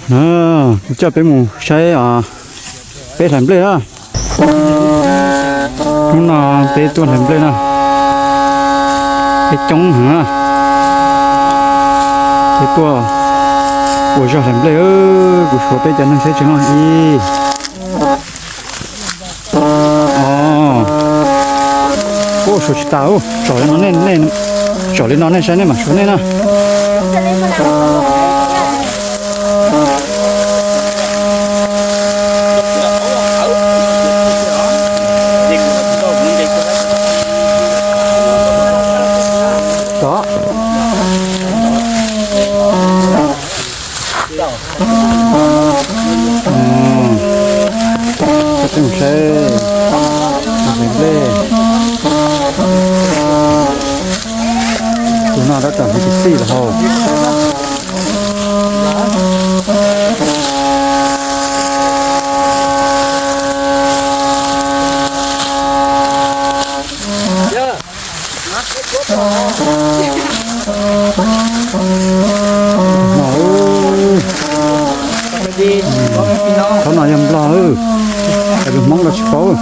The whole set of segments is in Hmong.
Na, kuv coj peb mus saib peb hlais nplej na. Hnub no peb tuaj hlais nplej na. Peb coob heev na. Peb tuaj ua zog hlais nplej, kuv suav peb cov neeg saib tsev no ib. Ua suav tsis tas, tsom li no nej, tsom li no nej saib nej mam suav nej na. Tod. Saib, tus no tab tom hliv kwv txij los hauv. Qhov no yog nplog, lus Hmoob los tsis paub.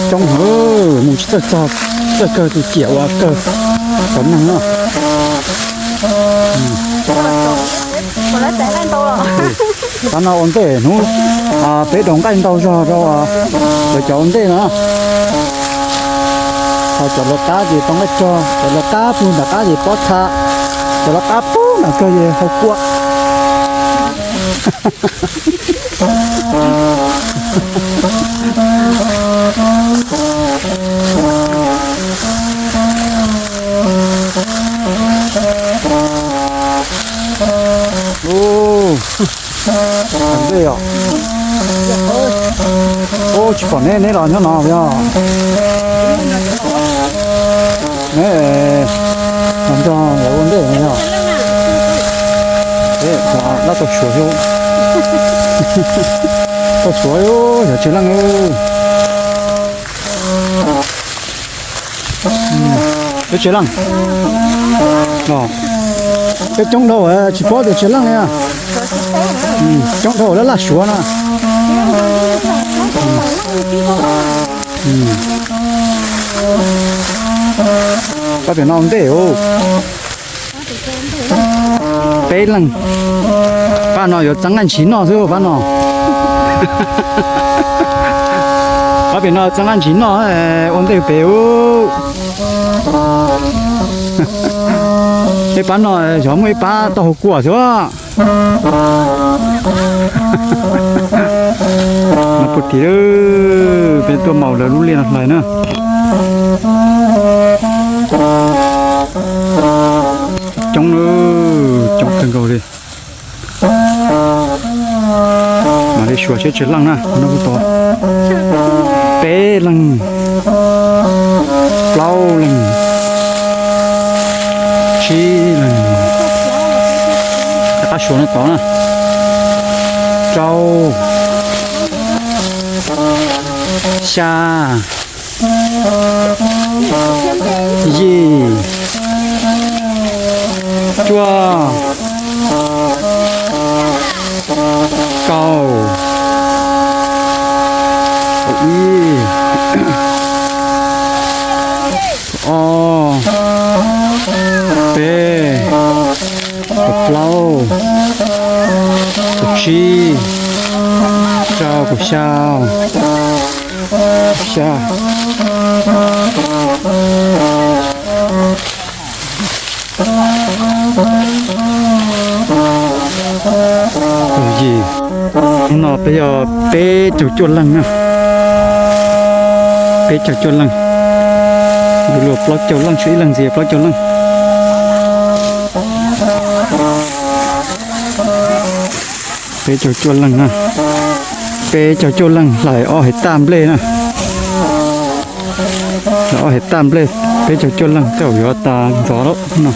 Coob heev, mus tsis txawj txog, txawj kawg tus ciam uas kawg cov neeg no. Qhov no ua ntej hnub peb daus nqaij ntau zog rau lawv cov ua ntej no. Ho cov lawv qab ces tau nqaij rog, cov lawv qab puag nram qab ces pob txha, cov lawv qab puag nram kawg ces hau kua. Ntej os. Ub, tsis pom neb, neb los nyob no yog. Neb los nrog lawv ua ntej no yog. Dab tau suav, tau suav, yog tsev leej. Peb tsev leej, peb coob dhau tsis paub tias tsev leej li. Coob dhau laj laj suav na. Pab pem no ua ntej. Peb leeg. Pab no yuav txeeb nqaij ntshis noj xwb pab no. Pab pem no txeeb nqaij ntshis noj, ua ntej pem ub. Ib pab no yog muaj ib pab tau hau kua xwb. No puag tim peb tuaj maus lawv lub liaj no hlais na. Coob, coob kawg nkaus li. Mam li suav seb tsev leej na, no kuj tau peb leeg, plaub leeg, tsib leeg. Rov qab suav no tod na. Rau, xya, yim, cuaj, kaum, kaum ib, kaum ob, kaum peb, kaum plaub, kaum tsib, kaum rau, kaum xya, kaum xya. Yim, hnub no peb yog peb caug cuaj leeg na. Peb caug cuaj leeg, yuav luag plaub caug leej, tshuav ib leeg ntxiv, plaub caug leej. Peb caug cuaj leeg na. Peb caug cuaj leeg hlais ob hais taj nplej na. Ob hais taj nplej peb caug cuaj leeg tej zaum yuav tas ntxov lawm no.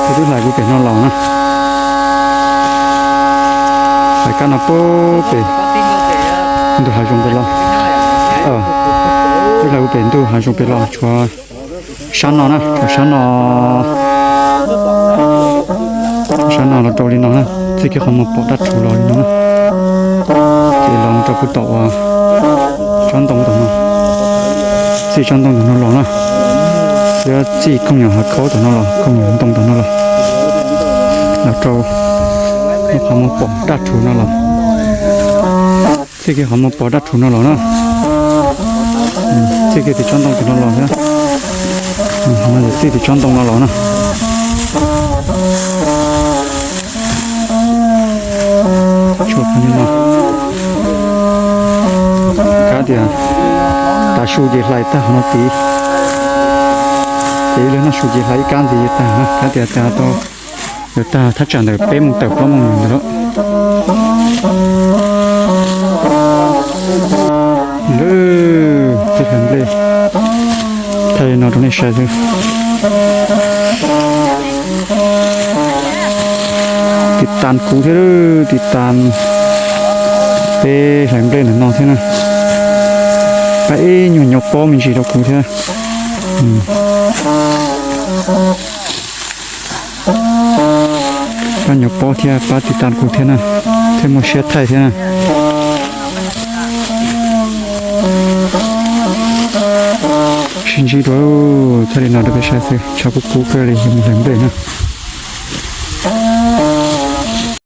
Ces twb hlais kuv pem no los na. Hlais kab no pem ntug hav zoov pem los. Twb hlais kuv pem ntug hav zoov pem los tshuav sab no na, tshuav sab no. Sab no los rau li no na, txij kiag qhov muag pom dab rhuv los li no na. Ces los rau puag tom uas tsob ntoo tom no, txij tsob ntoo tom no los na, thiab txij kooj nyom hav khaub tom no los, kooj nyom ntoo tom no los, los rau qhov muag pom dab rhuv no los. Txij kiag qhov muag pom dab rhuv no los na. Txij kiag tim tsob ntoo tom no los thiab. Txij tim tsob ntoo no los na. Tshuav qhov no, kav tias tav su ces hlais tag qhov no tid. Ces ib leeg noj su ces hlais ib kab ntxiv tag na, kav tias tag tau, yuav tag thaj tsam ntawm peb moos tawm plaub moos ntawd lawm. Lwm, tib hlais nplej thaij li no rau nej saib xwb. Tiv tas kuv thiab, tiv tas peb hlais nplej ntawm no thiab na. Pab ib nyuag nyo pob me ntsis rau kuv thiab. Pab nyo pob thiab pab tiv tas kuv thiab na, thiab muaj siab thaij thiab na. Sib ntsib dua, thaij li no rau peb saib xwb, tshav kub kub kawg li, yus mus hlais nplej na.